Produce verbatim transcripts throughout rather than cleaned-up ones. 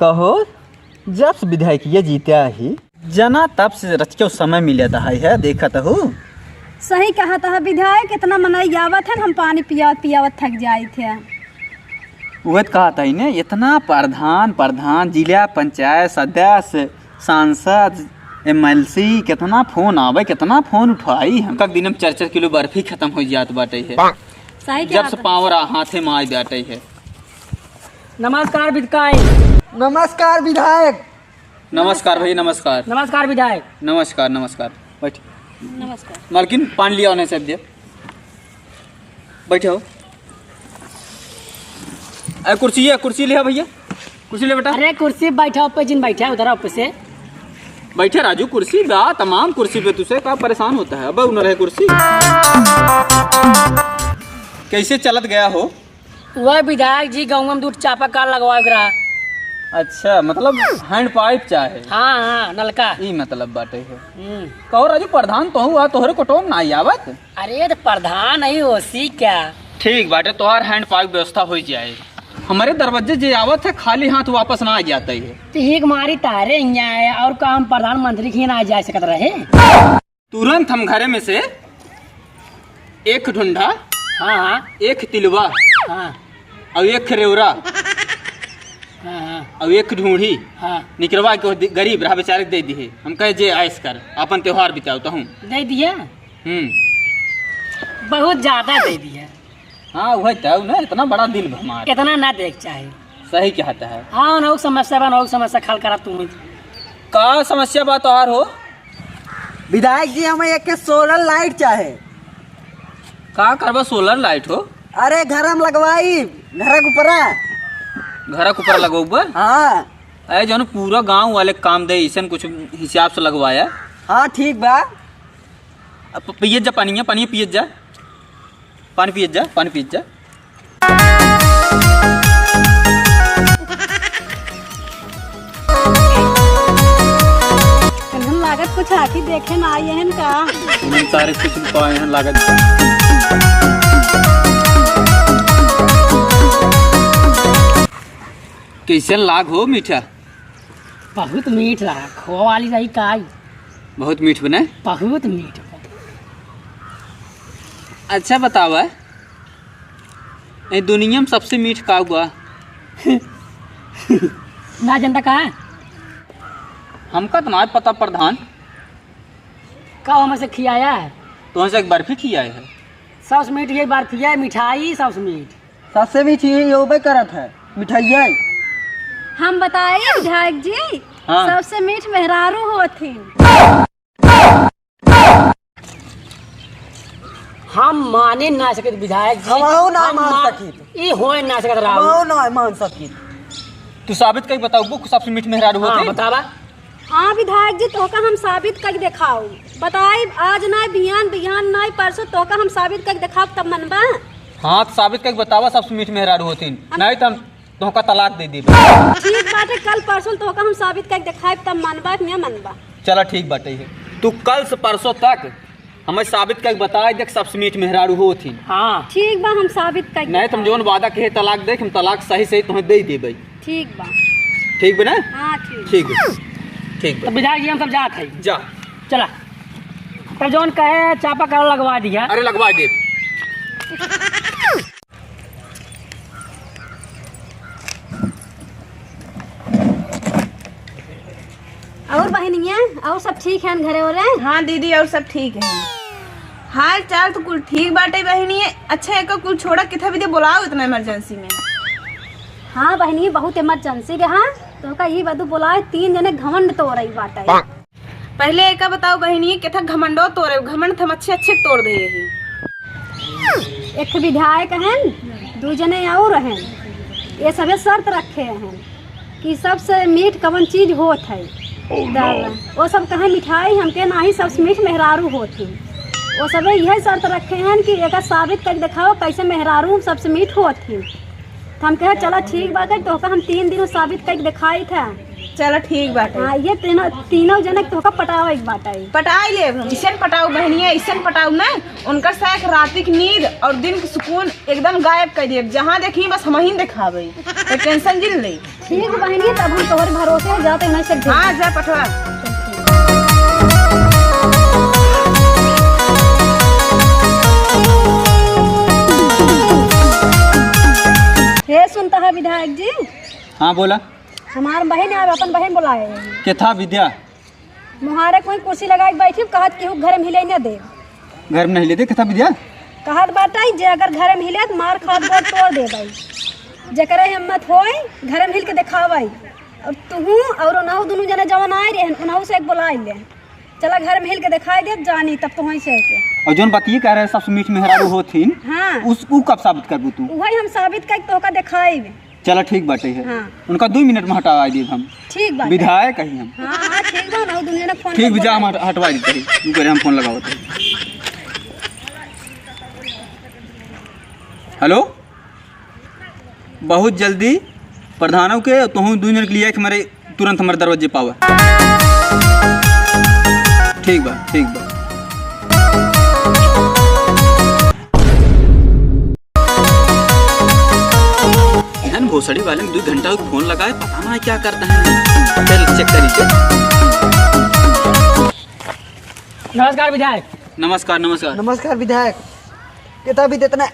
कहो, जब से विधायक ये जीत्या ही, जना तब से रचके समय मिले दहाई है, देखत हो। सही कहत ह विधायक, इतना मनई आवत है, हम पानी पियावत पियावत थक जाइत है। उहे त कहत है ने, इतना प्रधान, प्रधान, जिला पंचायत सदस्य, सांसद, एमएलसी, कितना फोन आवे, कितना फोन उठाई हम। कब दिन में चार चार किलो बर्फी खत्म हो जात बाटे है। सही जब से कहत ह। पावर हाथे में आई बाटे है। नमस्कार विधायक। नमस्कार विधायक। नमस्कार भैया, नमस्कार। नमस्कार विधायक। नमस्कार, नमस्कार। बैठ। नमस्कार। मालकिन, पानी लिया उन्हें सब दे। बैठे हो। ए, कुर्सी है, कुर्सी ले आ भैया। कुर्सी ले बेटा। अरे कुर्सी बैठा, ऊपर जिन बैठा, उधर ऊपर से। बैठे राजू, कुर्सी बा, तमाम कुर्सी पे तुसे का परेशान होता है? अब उन रहे कुर्सी। कैसे चलत गया हो? वह विधायक जी गाँव में दूर चापाकल लगवाए के रहा। अच्छा, मतलब हैंड पाइप चाहे? हाँ, हाँ, नलका। ई मतलब बाटे है। हम्म। कहो राजू, प्रधान तो हुआ, तोहरे को टोम ना आवत? अरे, तो प्रधान नहीं होसी क्या? ठीक बाटे, तोहार हैंड पाइप व्यवस्था हो जाए। हमारे दरवाजे जे आवत है, खाली हाथ वापस ना आ जाता है। तो एक मारी तारे यहाँ है, और का हम प्रधानमंत्री के यहाँ ना जा सकत रहे? तुरंत हम घरे में से एक ढूंढा, हाँ, हाँ। एक तिलवा, हाँ। और एक रेवरा, हाँ, हाँ। और एक ढूंढी, हाँ। निकरवा के दि-, गरीब रहा बेचारे के दे दिए। हम कहे, "जे आयस कर, अपन त्योहार बिताओ।" तो हम दे दिया। हम्म। बहुत ज्यादा दे दिया। हाँ, वही तो ना, इतना बड़ा दिल हमार। इतना ना देख चाहे। सही कहता है। हाँ, ना समस्या बा, ना समस्या हल करा तू। का समस्या बा तोहार हो? विधायक जी, हमें एक सोलर लाइट चाहे। का करबा सोलर लाइट हो? अरे, घर हम लगवाई, घर के ऊपरा। घर के ऊपर लगवाबा? हाँ। अरे, जौन पूरा गांव वाले काम दे, ऐसन कुछ हिसाब से लगवाया। हाँ, ठीक बा। अब पियत जा पानी, पानी पियत जा। पानी पियत जा, पानी पियत जा। इन्हन लागत कुछ आँखी देखे ना आई हन का? इन्हन सारे कुछ पाए हैं लागत। कैसे लाग हो मीठा? बहुत मीठ रहा, खोआ वाली रही काई। बहुत मीठ बने? बहुत मीठ बा। अच्छा बतावा, ए दुनिया में सबसे मीठ का हुआ? ना जनता का? हमका तो ना पता प्रधान। का हमसे खियाया है? तुमसे एक बर्फी खियाए है। सबसे मीठ ये बर्फी है, मिठाई सबसे मीठ। सबसे मीठ ये होबे करत है, मिठाइया। हम बताए विधायक जी, हाँ। सबसे मीठ मेहरारू होथिन। हम माने ना सकत विधायक जी। हमहू ना हम मान मा-, सकित। ई होए ना सकत राहुल। हमहू ना मान सकित। तू साबित कई बताऊ, बुक सबसे मीठ मेहरारू हाँ, होथिन। बतावा। हाँ विधायक जी, तोहका हम साबित कई देखाऊ। बताई, आज नाई, बिहान, बिहान नाई, परसों तोहका हम साबित कई देखाऊ, तब मनबा? हाँ, तो साबित कई बतावा, सबसे मीठ मेहरारू होथिन। हम नहीं तो हम तोहका तलाक दे देब। ठीक बाटे, कल परसों तोहका हम साबित कई देखाई, तब मनबा कि ना मनबा? चला ठीक बाटे है। तू कल से परसों तक हमें साबित कई बताई देख, सबसे मीठ मेहरारू होथिन। हाँ। ठीक बा, हम साबित कई नहीं, तुम देखाई। जौन वादा कहे तलाक देख, हम तलाक सही सही तुम्हें दे देबे। ठीक बा। ठीक बा ना? हाँ, ठीक। ठीक बा। ठीक बा। तो विधायक जी, हम सब जात है। जा। चला। तब जौन कहे चापाकल लगवा दिया। अरे, लगवा दे। और बहनिया, और सब ठीक है घरे ओरे? हाँ दीदी, और सब ठीक है। हाल चाल तो कुल ठीक बाटे बहनिया। अच्छा, एक कुल छोड़ा, किथा भी दे बुलाओ इतना इमरजेंसी में। हाँ बहनी, बहुत इमरजेंसी के। हाँ, तोहका ई बदू बुलाए, तीन जने घमंड तोड़ई बाटे। पहले एका बताओ बहनी, केथा घमंडो तोड़े, घमंड त हम अच्छे अच्छे तोड़ दे यही। एक विधायक हन, दू जने और हन, ये सबे शर्त रखे हन कि सबसे मीठ कवन चीज होत है। तब वो सब कहे मिठाई, हमके नाही, सबसे मीठ मेहरारू होत है। वो सबे यह शर्त रखे हन कि एका साबित कर दिखाओ कैसे मेहरारू सबसे मीठ होत है। हम कहे, "चला ठीक बाटे, तोहका हम तीन दिन में साबित कइके देखाइत है।" चला ठीक बाटे। हाँ, ये तीनों, तीनों जने तोहका पटावे के बाटे। पटाई लेब हम। इसन पटाऊ बहनिया, इसन पटाऊ ना, उनकर से एक राती की नींद और दिन की सुकून एकदम गायब कर देब। जहाँ देखी बस हमहीं देखावे। तो tension जिन ले। ठीक बहिनी, तब हम तोहरे भरोसे है, जाते नहीं सकते। हाँ, जा पठवा। हे सुनता है विधायक जी? हाँ, बोला। हमार बहिन है, अपन बहिन बुलाए हैं। के था विद्या? मुहारे कोई कुर्सी लगाई के बैठी, कहत केहू घर में हिले न दे। घर में नहीं लेते, के था विद्या? कहत बाटे जे अगर घर में हिले तो मार खात गोड़ तोड़ देबई। जेकरे हिम्मत होई, घर में हिल के देखावई। और तुहू और उनहु दुनू जने जवन आए रहे, उनहु से एक बुलाई ले। चला घर में हिल के देखाई दे, जानी तब तो वहीं से के। और जौन बतिये कह रहे सब मीठ मेहरारू होथिन, हाँ। उस, उ कब साबित करबू तू? वही हम साबित करके तोहका देखाई। चला ठीक बाटे है। हाँ। उनका दुइ मिनट में हटावा देब हम। ठीक बाटे। विधायक कही हम। हाँ, हाँ, ठीक बा ना, दुनिया ने फोन ठीक, कर जा, हम बोला। हट-, हटवा देते हैं। रुको रे, हम फोन लगावत हैं। हेलो, बहुत जल्दी प्रधानों के, तोहूँ दुइ मिनट के लिए आए, हमारे तुरंत हमारे दरवाजे पावा। ठीक बा, ठीक बा। एहन भोसड़ी वाले में दुइ घंटा फोन लगाए, पता ना क्या करता है। चल, चेक करी, चेक। नमस्कार विधायक। नमस्कार, नमस्कार। नमस्कार विधायक। के था विद्या इतना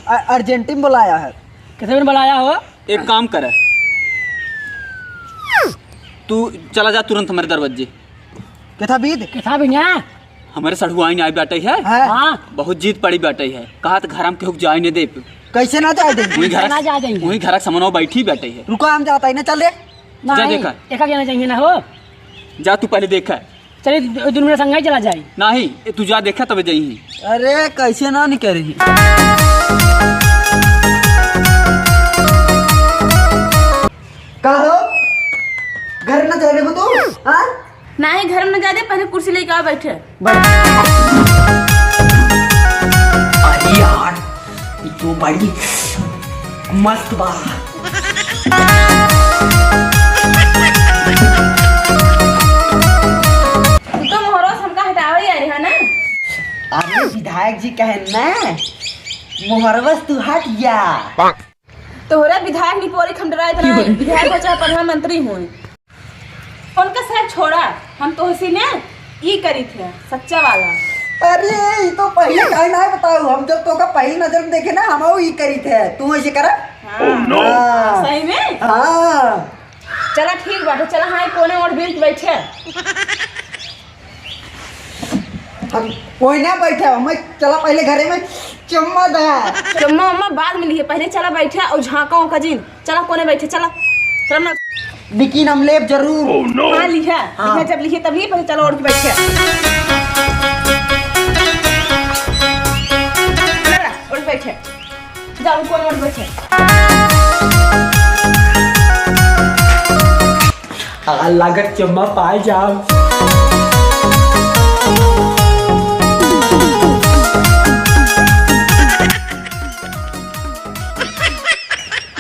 अ-, अर्जेंटी में बुलाया है। कितने दिन बुलाया हो? एक काम करे, तू चला जा तुरंत हमारे दरवाजे। के था विद? के था विद ना? हमारे सढ़ुआइन आए बाटे है। हाँ। हाँ। बहुत जिद पड़ी बाटे है। कहा तो घर हम केहू के जाए नहीं दे। कैसे ना जाए देंगे? वहीं घर, ना जाए देंगे। वहीं घर के समनवा बैठी बाटे है। रुको, हम जाता ही ना, चल रे। जा नहीं, देखा। एका के ना चाहिए ना हो। जा तू पहले देखा। चलिए, दु-, दुनू मेरे संग ही चला जाए। नहीं, ए, तू जा देखा तबे जाई। अरे, कैसे ना निकल रही? का हो? घर ना जा रहे हो तू? हाँ? नाही, घर में ना जा दे, पहले कुर्सी लेके आ, बैठे। बैठ। अरे यार, ये तो बड़ी मस्त बा। तू तो मोहरवा से हमका हटावे आ रहा ना। अरे विधायक जी कहे ना, मोहरवा से तू हट जा। तोहरा विधायक नहीं पोरी हम डराए इतना, विधायक हो चाहे प्रधानमंत्री हो, उनका सब छोड़ा, हम तोहसे ना ई करी थे, सच्चा वाला। अरे, ई तो पहले काहे ना बताऊ, हम जब तोका पहली नजर में देखे ना, हम ई करी थे, तू ऐसे करा? हाँ। Oh, no। हाँ। सही में? हाँ। चला ठीक बाटे, चला हाँ, कोने ओर बेंच बैठे। हम कोई ना बैठे, हमें चला पहले घरे में चुम्मा दा। चुम्मा उम्मा बाद में लिए, पहले चला बैठे और झांका उका जिन। चला कोने बैठे, चला। चला ना। लेकिन हम लेब जरूर। Oh, no। हाँ, लिहा। हाँ। लिहा, जब लिहे तब लिहे, पहले चला ओढ़ के बैठे। चला, ओढ़ के बैठे। जाओ, कोने ओढ़ के बैठे। आ, लागत चुम्मा पाए जाओ।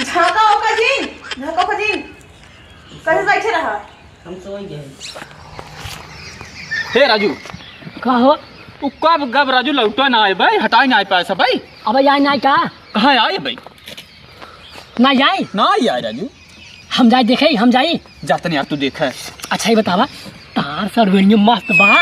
झांका ओका जी, झांका ओका जी, कहीं बैठे रहा। हम सोई गए। हे राजू। का हो? उ कब गब राजू लौटा ना आए भाई, हटाए ना आए पाए सब भाई। अबे आए ना आए का? कहाँ आए भाई? ना जाए? ना यार राजू। हम जाए देखे, हम जाए। जा तनी यार तू देखे। अच्छा ही बतावा, तार सड़ुआइनियो मस्त बा।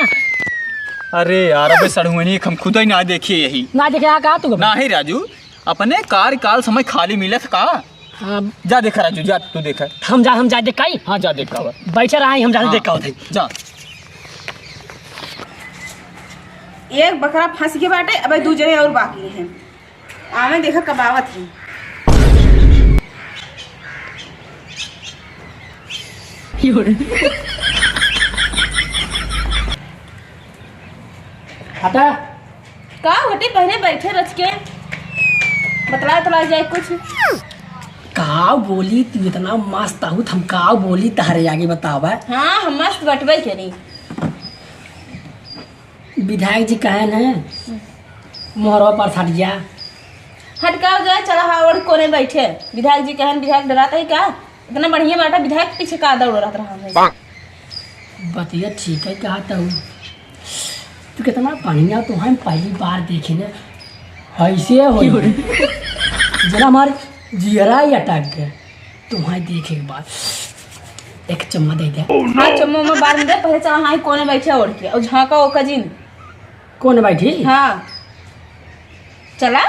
अरे यार, अबे सड़ुआइनी हम खुद ही ना देखिए यही। ना देखे आ का तू? ना ही राजू, अपने कार्यकाल समय खाली मिलत का? हाँ। जा देखा राजू, जा तू देखा। हम जा, हम जा देखाई। हाँ, जा देखा। बैठे रहा, हम जा हाँ। देखा होते। जा। एक बकरा फंस के बाटे, अबे दू जने और बाकी हैं। आवे देखा कब आवत ही। हटा। का हटे, पहले बैठे रच के बतला तला जाए कुछ। का बोली तू, इतना मस्त आहू, हम का बोली तहरे आगे बतावा। हाँ, हम मस्त बटबे करी। विधायक जी कहे न, मोहरवा पर सट जा। हटकाओ जाए, चला, हाँ, ओढ़ कोने बैठे। विधायक जी कहन, विधायक डरात है का? इतना बढ़िया बाटा, विधायक के पीछे का दौड़ रहत रहा है? बतिया ठीक है, कहा तू। तू कितना बढ़िया, तो हम पहली बार देखे ना, ऐसे हो। जना हमार जियरा ही अटक गए। तुम्हारे देखे के बाद एक चुम्मा दे दे। हाँ, चुम्मा उम्मा बाद में दे, पहले चला, हाँ, कोने बैठे ओढ़ के, और झांका ओका जिन। कोने बैठी? हाँ, चला।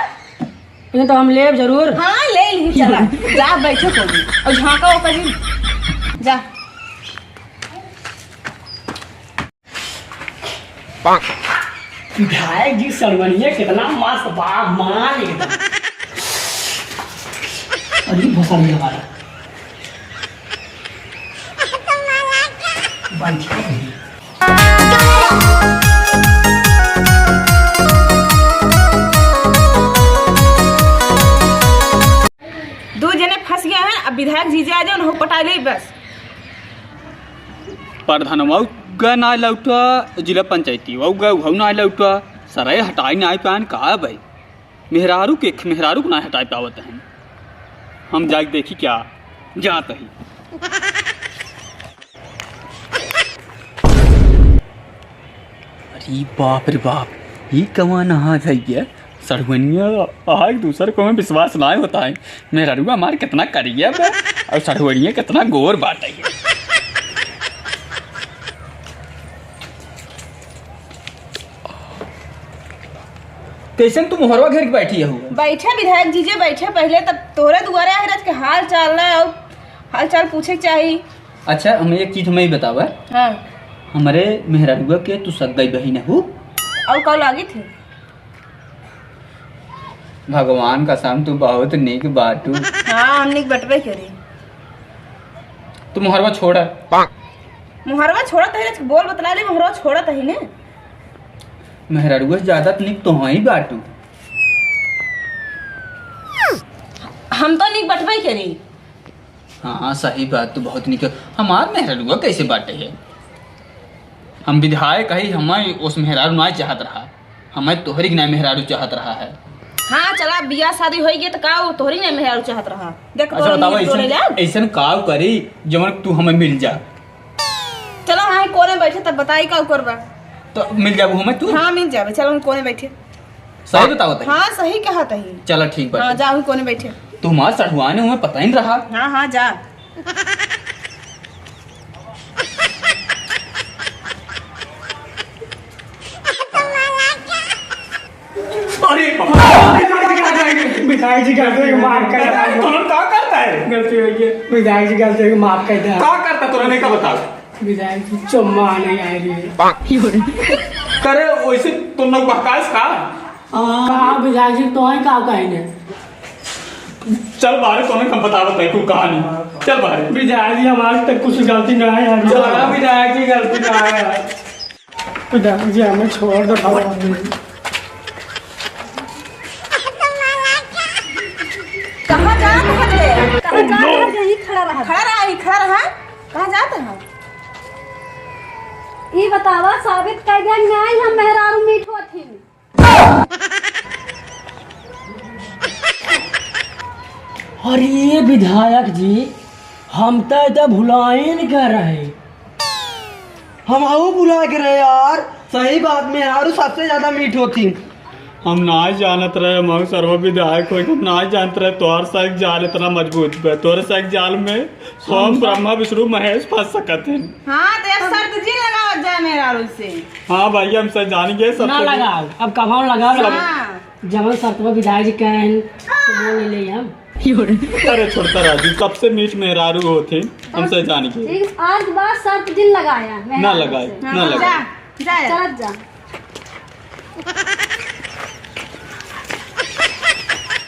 इन्हें तो हम लेब जरूर। हाँ, ले ली, चला। जा, बैठो कोने, और झांका ओका जिन। जा। विधायक जी, सड़वनिया कितना मस्त बा, माल एकदम। अरे भोसड़िया वाला। बैठा नहीं। दो जने फंस गए हैं, अब विधायक जीजा आ जाओ, उन्हें पटा ले बस। प्रधानवा का ना लौटा, जिला पंचायती वा का, वा ना लौटा, सराय हटाई ना पान का भाई। मेहरारू के, मेहरारू को ना हटाई पावत हैं। हम जाके देखी क्या जात ही। अरे बाप रे बाप, ई कवन हाथ है ये? सड़वनिया आग दूसर को में विश्वास नाय होता है। मेहररुआ हमार कितना करिया बा और सड़वनिया कितना गोर बाटे है। कैसन तू मोहरवा घेर के बैठी हऊ? बैठे विधायक जीजे, बैठे। पहले तब तोरे दुआरे आए रहत के हाल चाल ना और हाल चाल पूछे के चाही। अच्छा, हमें एक चीज हमें ही बतावा। हाँ। हमरे मेहररुआ के तू सगाई बहिन हऊ? और का लागी थी? भगवान कसम, तू बहुत नीक बाटू। हाँ, हम नीक बटबे करी। तू मोहरवा छोड़ा। मोहरवा छोड़ा तही, बोल बतला ले, मोहरवा छोड़ा तही ने। मेहररुआ से ज्यादा नीक तो ही बाटू। हम तो नीक बटबे करी। हाँ, हाँ, सही बात, तू बहुत नीक। हमार मेहररुआ कैसे बाटे है? हम विधायक हई, हमें उस मेहरारू ना चाहत रहा, हमें तोहरी के ना मेहरारू चाहत रहा है। हाँ, चला, बियाह शादी होई गई तो का वो तोहरी के ना मेहरारू चाहत रहा? देख, अच्छा, तोहरी बतावा, नीक डोले ऐसन, जान। ऐसन काव करी जवन तू हमें मिल जा? चलो, हाँ, कोने बैठे तब बताई का करबा। तो मिल जाबू हमें तू? हाँ, मिल जाबे। चलो, हम कोने बैठे। सही बतावत है? हाँ, सही कहत है। चला, ठीक बा। हाँ, जा, हम कोने बैठे। तुम्हार सढ़ुआने हमें पता ही नहीं रहा। हाँ, हाँ, जा। अरे, विधायक जी, गलती हो गई, माफ कर दे। तोहन का करता है? गलती हो गई। विधायक जी, गलती हो गई, माफ कर दे। का करता तोहन, का बताओ? विधायक जी, चुम्मा नहीं आ रही है। करे, वैसे तो न बहकास का? हाँ। कहाँ विधायक जी, तोहन का कहे ने? चल बाहर, तोहन हम बतावत है कुल कहानी। चल बाहर। विधायक जी, हमारे तक कुछ गलती ना है यार। चल, हाँ, विधायक जी, गलती ना है यार। विधायक जी, हमें छोड़ दो, भगवान जी। कहाँ जात है रे? कहाँ जात है? यहीं खड़ा रहा। खड़ा रहा, यहीं खड़ा रहा। कहाँ जात है? ई बतावा, साबित कर दे, नहीं हम मेहरारू मीठ होत ही। अरे विधायक जी, हम तो इतना भुलाइन कर रहे, हम आऊ भुला के रहे यार। सही बात, मेहरारू सबसे ज्यादा मीठ होती। हम ना जानत रहे, हम सरवा विधायक होई, हम ना जानत रहे तोहर साइक जाल इतना मजबूत बा। तोहर साइक जाल में हम ब्रह्मा, विष्णु, महेश फंस सकत हैं। हाँ, तो एक शर्त जिन लगावत जाए मेहरारू से। हाँ भाई, हम सब जान गए, सब ना कुछ। लगाओ, अब कभाओ लगाओ। सब हाँ। जवन शर्त पर विधायक जी कहे हैं, तो वो ले ले हम। अरे छोड़ता राजू, सबसे मीठ मेहरारू होते, हम सब जान गए। ठीक, आज बाद शर्त जिन लगाया ना मेहरारू लगाए, से। ना हाँ, लगाए। जा, जा। चलत जा।